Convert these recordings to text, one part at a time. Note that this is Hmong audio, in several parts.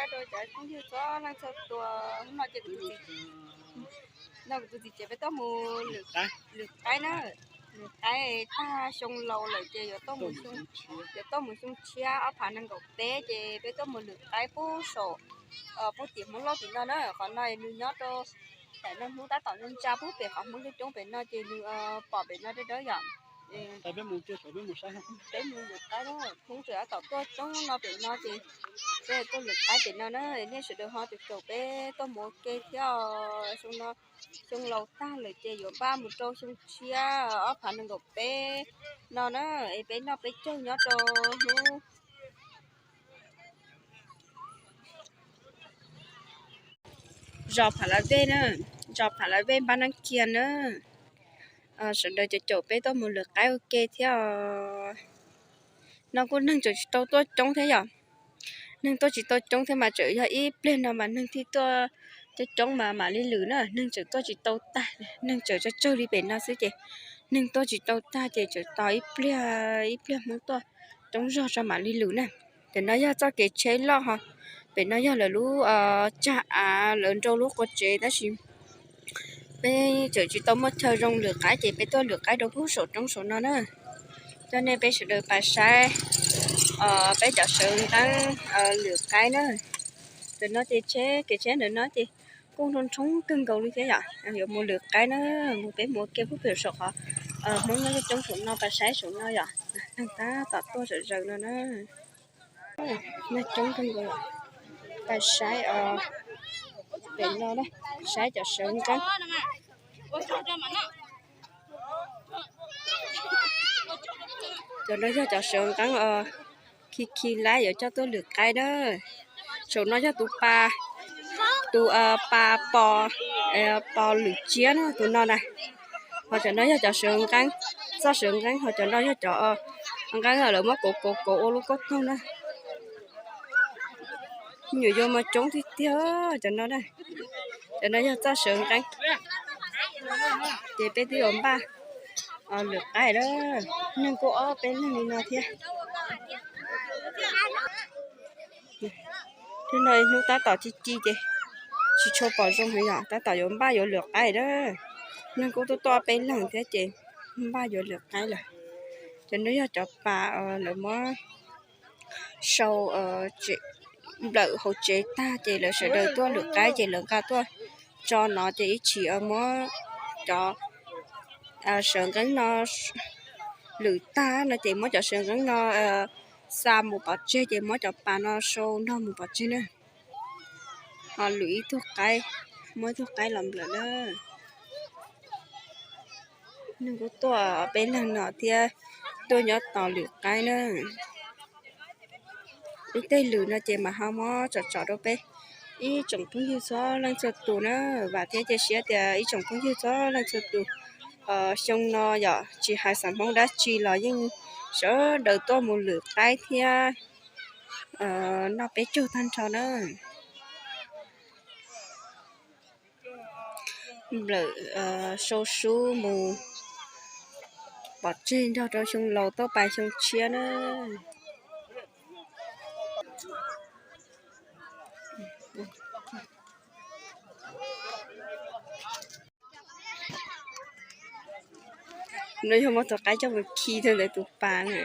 Rau cov phooj ywg txhua leej txhua tus, hnub no ces kuv tus txiv, no kuv tus txiv ces peb tuaj mus lwm qaib na. Lwm qaib tag xyoo laus lawm ces yuav tuaj mus xyoo, yuav tuaj mus xyoo tshiab ob phav nees nkaum peb ces peb tuaj mus lwm qaib pub saum, pub tim Hmoob Lauj tim no na. Qhov no nws nyob rau tam no hnub tab tom ntsa pub pem qhov Hmoob coob coob pem no ces nws pom pem no dawb dawb yom. Peb mus lwm qaib, Hmoob tseem tab tom tuaj coob no pem no ces peb tuaj lwm qaib pem no na. Nej sawv daws ho caum caum peb tuaj mus ua ke thiab. Xyoo no xyoo laus tag lawm ces yuav npaj mus rau xyoo tshiab ob phav nees nkaum peb no na. Es peb noj peb caug nyob rau hnub zos Phav Lav Vej na, zos Phav Lav Vej npab Nab Kiag na. Sawv daws caum caum peb tuaj mus lwm qaib ua ke thiab. No kuj neeg tseem tsis tau tuaj coob thiab yom. Neeg tuaj tsis tau coob thiab mas tseem yog ib pliag no mas neeg thiaj tuaj coob coob mas mam li lwm na. Neeg tseem tuaj tsis tau tag, neeg tseem tsawg tsawg li pem no xwb ces neeg tuaj tsis tau tag ces tseem tos ib pliag, ib pliag Hmoob tuaj coob zog tso mam li lwm na. Pem no yog txoj kev tsheb loj ho, pem no yog lawv lub tsag av lawv nrau lub qua tsev tab sis peb tseem tsis tau muaj chaw zoo lwm qaib ces peb tuaj lwm qaib rau pug saum roob saum no na. Coj nej peb sawv daws pais saib peb cov sawv nqeeb lwm qaib na. Ntawm no ces tsheb, kev tsheb ntawm no ces kuj nroo nroo kawg nkaus li thiab yom. Yuav mus lwm qaib na, mus peb mus ua ke pug pem saum qhov Hmoob nyob coob saum no pais saib saum no yom. Neeg tab tom tuaj zom zaws no na. Neeg coob kawg nkaus, pais saib pem no na, saib cov sawv nqeeb. Cov no yog cov sawv nqeeb khi khi laib yuav coj tuaj lwm qaib na. Saum no yog tus pa, tus pa pos, pos lwm tsiab no tus no na. Ho cov no yog cov sawv nqeeb, txoj sawv nqeeb, ho cov no yog cov nqeeb lawv muab kauv kauv kauv ua lub kauj toog na. Nyuam yaus mas coob tiag tiag cov no na. Cov no yog txoj sawv nqeeb. Ces peb twb yuav npaj lwm qaib lawm, neeg kuj ob peb leeg li no thiab. Hnub no hnub tab tom ci ci ces tsis tshua pom zoo heev yom, tab tom yuav npaj yuav lwm qaib lawm. Neeg kuj tuaj tuaj peb leeg thiab ces npaj yuav lwm qaib lawm. Cov no yog cov pas lawv muab sau nplawm hauv tsev tag ces lawv sawv daws tuaj lwm qaib ces lawv nqa tuaj tso no ces ib chim muab cov sawv nqeeb no lwm tag no ces muab cov sawv nqeeb no xa mus pov tseg ces muab cov pas no sau nrog mus pov tseg na. Ho lwm ib tug qaib, muab ib tug qaib los nplawm na. Neeg kuj tuaj peb leeg no thiab, tuaj nyob tos lwm qaib na. Ib teg lwm no ces mam ho muab tsom tsom rau peb ib tsoom phooj ywg txhua leej txhua tus na. Vam thiab cia siab tias ib tsoom phooj ywg txhua leej txhua tus xyoo no yom, tsis hais xeem Hmoob dab tsi los yeej sawv daws tuaj mus lwm qaib thiab noj peb caug tag nrho na. Nplawm sau sub mus pov tseg nrog rau xyoo laus tuaj pais xyoo tshiab na. No yog muab tus qaib coj mus khi rau ntawm tus pas na.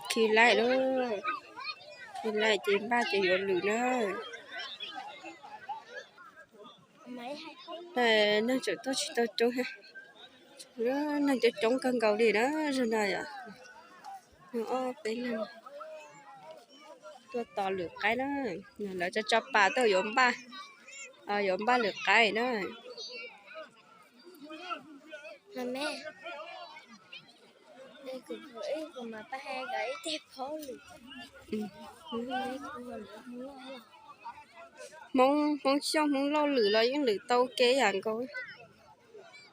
Khi laij lauj, khi laij ces npaj ces yuav lwm na. Neeg tseem tuaj tsis tau coob, neeg coob coob kawg nkaus li na, zaum no yom. Ob peb leeg tuaj tos lwm qaib na, lawv tso tso pas tuaj yuav npaj, yuav npaj lwm qaib na. Hmoob, Hmoob Xyooj Hmoob Lauj lwm los yeej lwm tau kev yam nkaus,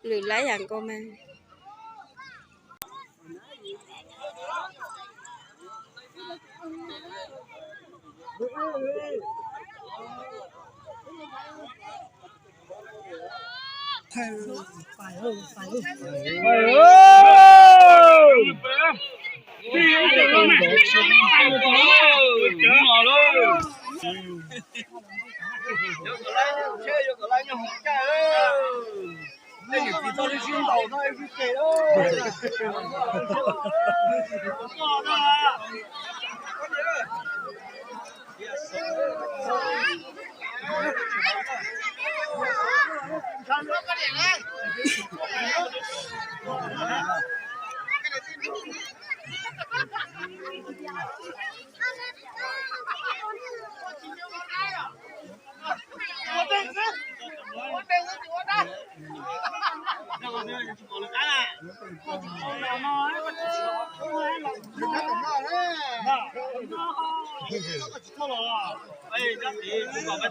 lwm laib yam nkaus mas. Mus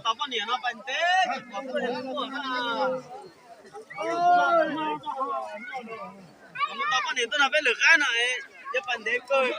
tos poj niam tuaj nrog peb lwm qab no, yog pas ntev kawg.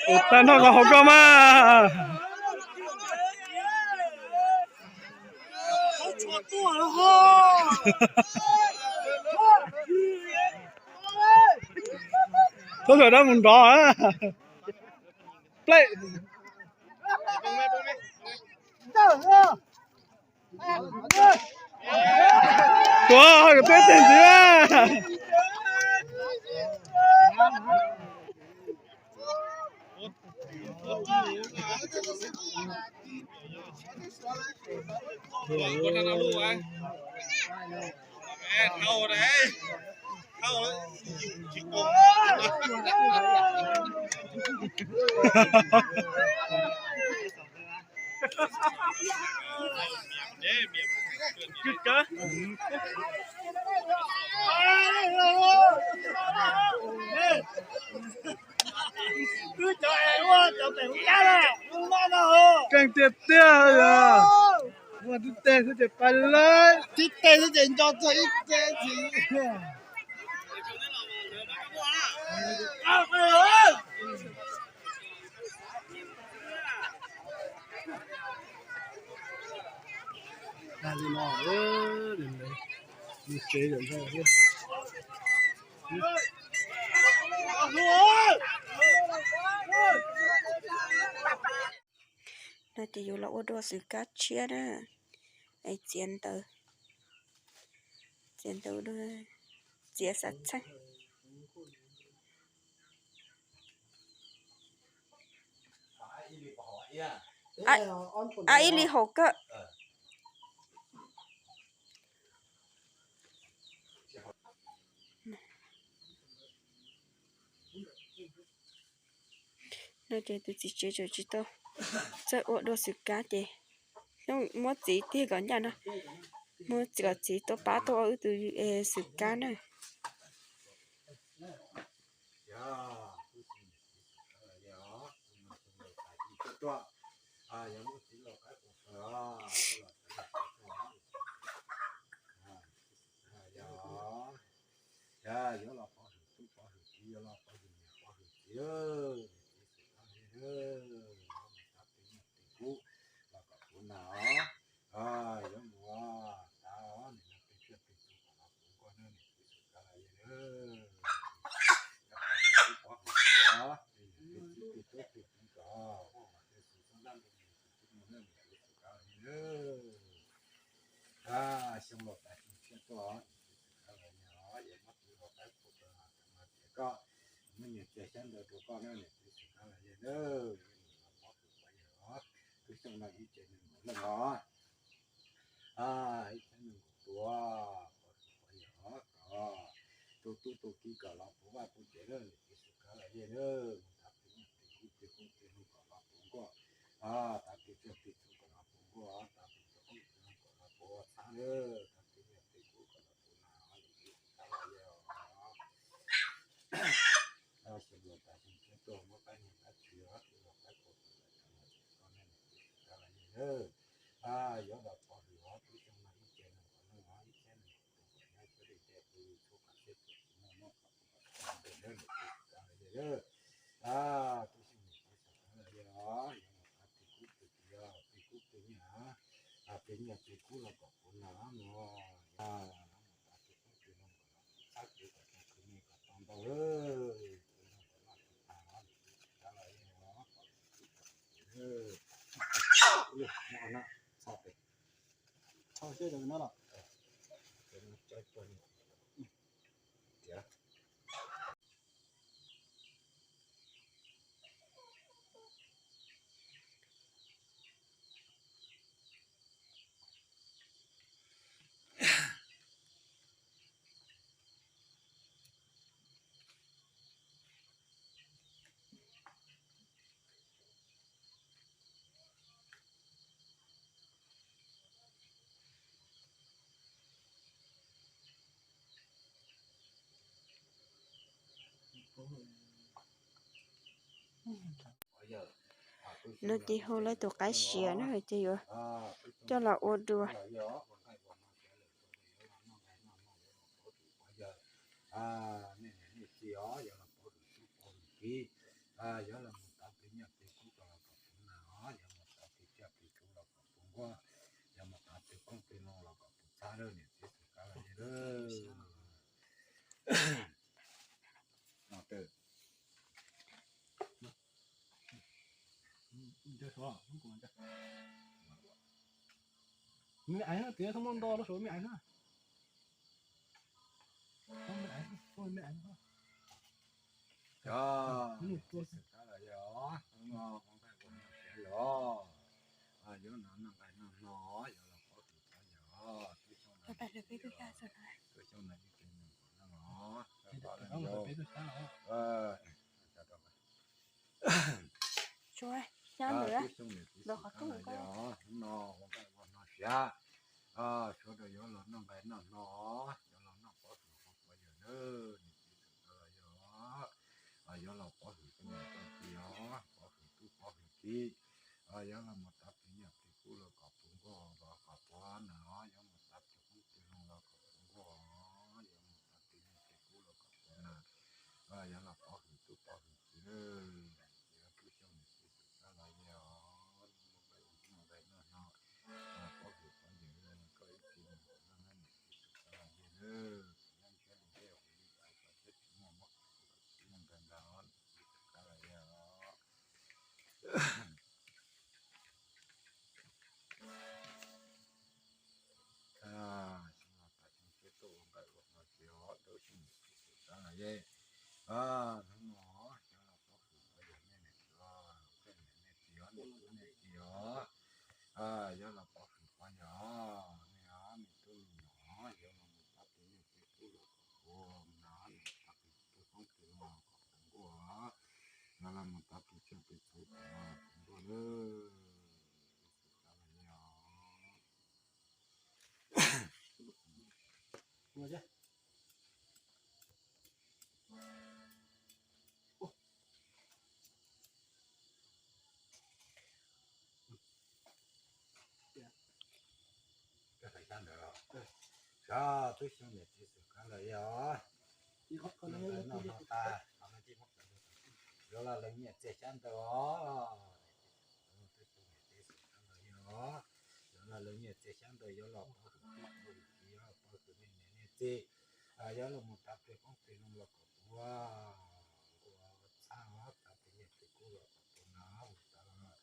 Ua tag nrho qhov hauv koj mas. Txhob sawv dab mus nrov. Plej. Tuav, peb teg ntxiv. Keej tiag tiag yog muaj tib teg xwb ces pais lawm, tib teg xwb ces nco txog ib teg. Li no, tsev. No ces yuav los ua dua xwm kab tshiab na. Es txiav ntawv, txiav ntawv, txiav xav txheej. A ib li hauv kawg. No ces tus txiv tsev tseem tsis tau txawj ua dua xwm kab ces muab txiv tiag kom ncaj no, muab txiv kom txiv tuaj pab tuaj ua wb tus xwm kab na. Yog yuav los pov hwm tub pov hwm kiv, yuav los pov hwm niam pov hwm txiv, niam txiv xwm kab li, yuav mus xav pem nyuj pem kub los kom kuv na os. Yuav mus xav os, niam no pem tsiaj pem txhu kom los kuv nkauj nawb, niam txiv xwm kab li nawb. Xyoo laus tas xyoo tshiab tuaj, niam txiv Xwm Kab Los Yawg os, yog muab txiv los pab pum rau no, rau no tias koj muab nyias txiag xyab ntawv rau koj na, niam txiv Xwm Kab Los Yawg na, yog nws los pob hwm pov yawg os, twb xyoo no ib tsev nees nkaum leej os, ib tsev nees nkaum tus, pob hwm pov yawg os, kom tus tub tus kiv kom los puv vaj puv tsev na, niam txiv Xwm Kab Los Yawg na, mus tav tus nyiaj tus kub tus koob tus loo kom los puv nkuaj, tav tus tsiaj tus txhu kom los puv nkuaj, tav tus tsiaj qoob tus loo kom los puv ua txhab na, tav tus nyiaj tus kub kom los puv na, niam txiv Xwm Kab Los Yawg os. Xyoo laus tas xyoo tshiab tuaj, muab pab niag pab txiv os, txiv los pab pum rau no, rau no tias koj na, niam txiv Xwm Kab Los Yawg na, yuav los pob hwm os, twb xyoo no ib tsev nees nkaum leej os, ib tsev nees nkaum tus kom nyob txhua li tej qw txhua qhov txhia txhua tsis muaj muab kom ntawm na, niam txiv Xwm Kab Los Yawg na, twb xyoo niam txiv Xwm Kab Los Yawg os, yuav los tav tus kub tus kiv, tus kub tus nyiaj, tus nyiaj tus kub los kom puv na no, mus tav tus koob tus loo kom los puv txhab, kom tau khwv nyiaj kom tau ntau, khwv nyiaj kom noj tsis tas os, niam txiv Xwm Kab Los Yawg os. Lawv tis hu lawv tus qaib siav na ces yuav coj los ua dua. Nej niam nej txiv os, yuav los pov hwm tub pov hwm kiv, yuav los mus tav tus nyiaj tus kub kom los kom puv na os, yuav mus tav tus tsiaj tus txhu los kom puv nkuaj, yuav mus tav tus koob tus loo los kom puv txhab lawm, niam txiv Xwm Kab Los Yawg. Me aiv no tias txhob muab nto rau saum me aiv na. Txhob me aiv, txhob me aiv. Yog, Xwm Kab Los Yawg os, hnub no ua nqaij ua hmo siav los, yuav los noj nqaij noj hno, yuav los pov hwm pov yawg os, twb xyoo no, twb xyoo no ib tsev nees nkaum leej os, twb xyoo niam txiv Xwm Kab Los Yawg os, hnub no ua nqaij ua hmo siav, sawv daws yuav los noj nqaij noj hno, yuav los noj pov hwm pov yawg nawb, niam txiv Xwm Kab Los Yawg os, yuav los pov hwm koj niam koj txiv os, pov hwm tub pov hwm kiv, yuav los mus tav tus nyiaj tus kub los kom puv nkuaj los kom puv na, yuav mus tav tus koob tus loo los kom puv nkuaj, yuav mus tav tus nyiaj tus kub los kom puv na, yuav los pov hwm tub pov hwm kiv, yuav twb xyoo niam txiv Xwm Kab Los Yawg os, noj nqaij noj hno, pov hwm pov yawg koj ib tsev nees nkaum leej, niam txiv Xwm Kab Los Yawg nawb, nyob ntshiab li ntej ua li cas kom thiab tsis muaj mob tsis muaj nkeeg ntag, niam txiv Xwm Kab Los Yawg os. Xyoo no tas xyoo tshiab tuaj ua nqaij ua hmo siav os, twb xyoo niam txiv Xwm Kab Los Yawg, hnub no yuav los pov hwm pov yawg nej niam txiv, nej niam nej txiv os, nej tub nej kiv os, yuav los pov hwm pov yawg os, nej os, me tub me nyuam, yuav los mus tav tus nyiaj tus kub los kom puv na, yuav los mus tav tus koob tus loo los kom puv nkuaj, yuav los mus tav tus tsiaj tus txhu kom puv nkuaj nawb. Koj hais xyab ntawv los? Xyov twb xyoo niam txiv Xwm Kab Los Yawg os. Noj ntawd noj no tas, yuav los lees nyiaj txiag xyab ntawv os. Twb xyoo niam txiv Xwm Kab Los Yawg os. Yuav los lees nyiaj txiag xyab ntawv, yuav los pov hwm tub pov hwm kiv, yuav los pov hwm nej niam nej txiv, yuav los mus tav tus koob tus loo los kom puv nkuaj txhab os, tav tus nyiaj tus kub los kom puv na, mus tav los.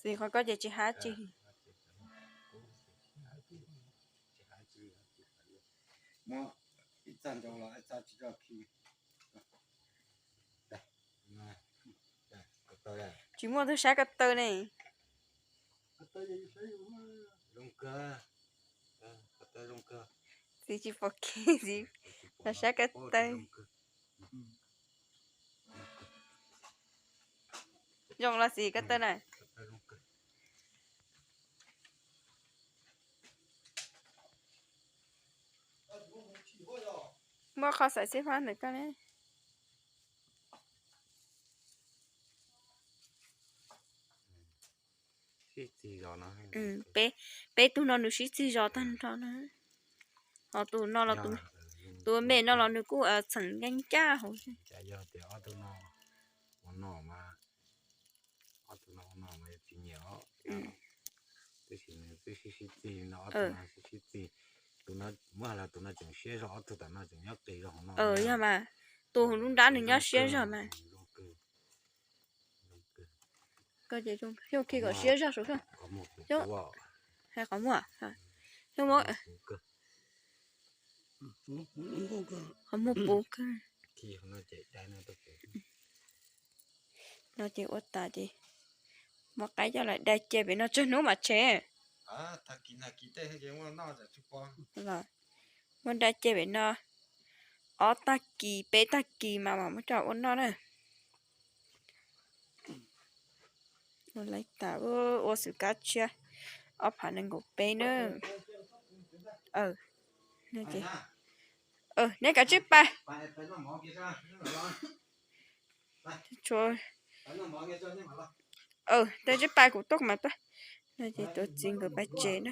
Txiv qhov koj ces tsis hab tsi. Tsis muaj tug sab ko taw ne. Txiv tsis pom kev, txiv los sab ko taw. Zoo los txiv ko taw na. Muaj qhov xaiv xib fab ntawm koj ne. Peb tug no nws sib txig zos tag nrho na. Ho tus no los, tus me no los nws kuj txheem ncaj ncaj hauv. Yog mas, tus hauv lub nrab nws nyob siab zog mas. Xyoo khi kom siab zog saum. Hais qhov muag, qhov muag puv kawg. No ces ua tas ces muab qaib coj los da cia pem no tsawg hnub mam tshem. Muab da cia pem no ob tag kis peb tag kis mas mam muab coj ua noj na. Ua laiv tas ua xwm kab tshiab ob phav nees nkaum peb na. Neb kav tsij pais. Tej tsij pais kuv tuaj kuv mam tuaj. No ces tuav txiv nkawd pais tsev na.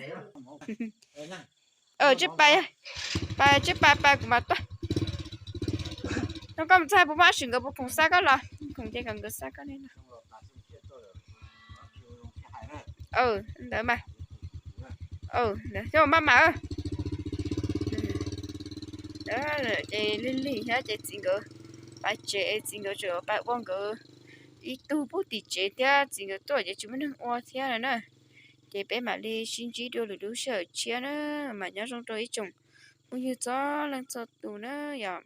Tsij pais, pais tsij pais pais kuv mam tuaj. No koj mus txog puas muaj sim nkawd puas khoom xa koj los, khoom ces kom nkawd xa koj ne no. Ntawd mas, ntawd xyov maj mam. Ces lig lig thiab ces txiv nkawd pais tsev, txiv nkawd tseem pais ua nkawd ib tug pub tim tsev thiab txiv nkawd tuaj ces tsis muaj neeg ua thiab no na. Ces peb mam li sib ntsib dua lwm lub sij hawm tshiab na, mas nyob zoo rau ib tsoom phooj ywg txhua leej txhua tus na yom.